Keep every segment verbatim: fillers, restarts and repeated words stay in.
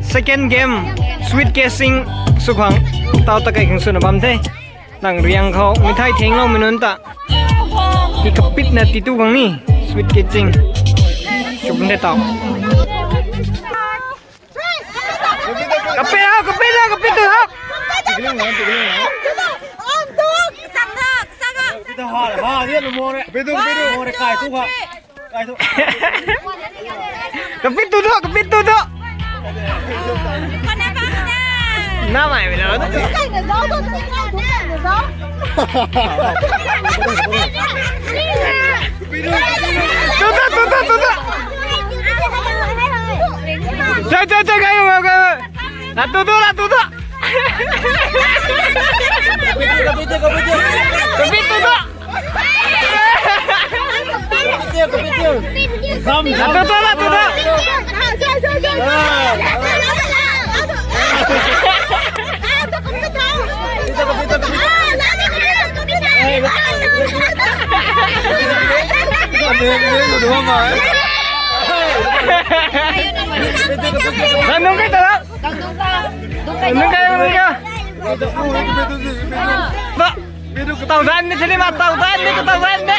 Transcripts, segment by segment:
Second game, sweet catching sw khang, tau ta kai khang swna bam the. Nang riang khou mithai thengloumei nunc ta, ti kapitna ti tu khang ni, sweet catching. Sw bam the tau. Kapit hak, kapit hak, kapit tu hak. Kapit tu tu, kapit tu tu. Namei mei lo. Tu tu, tu tu, tu tu. Chai, chai, chai, kai, kai, kai. Laa tu tu, laa tu tu. Kapit tu tu. Laa tu tu, laa tu tu. Nang nung kai ta la. Nung kai, nung kai. Ba. Tau dan ni sini ma, tau dan ni, tau dan ni.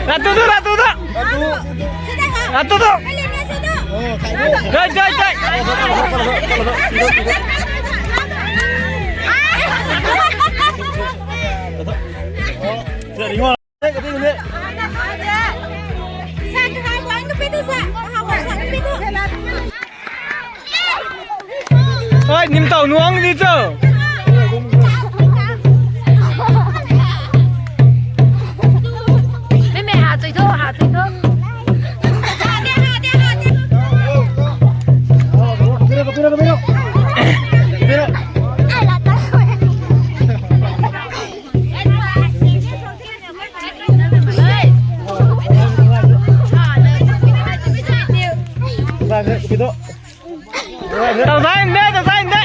Laa tu tu, laa tu tu. Laa tu tu. Jai, jai, jai. Oi, nim tau nuang ni cho. Mei mei, ha chui tho, ha chui tho. Tau zai de, tau zai de.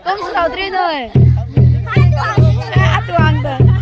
Kum sou dri noi. Atuang ta.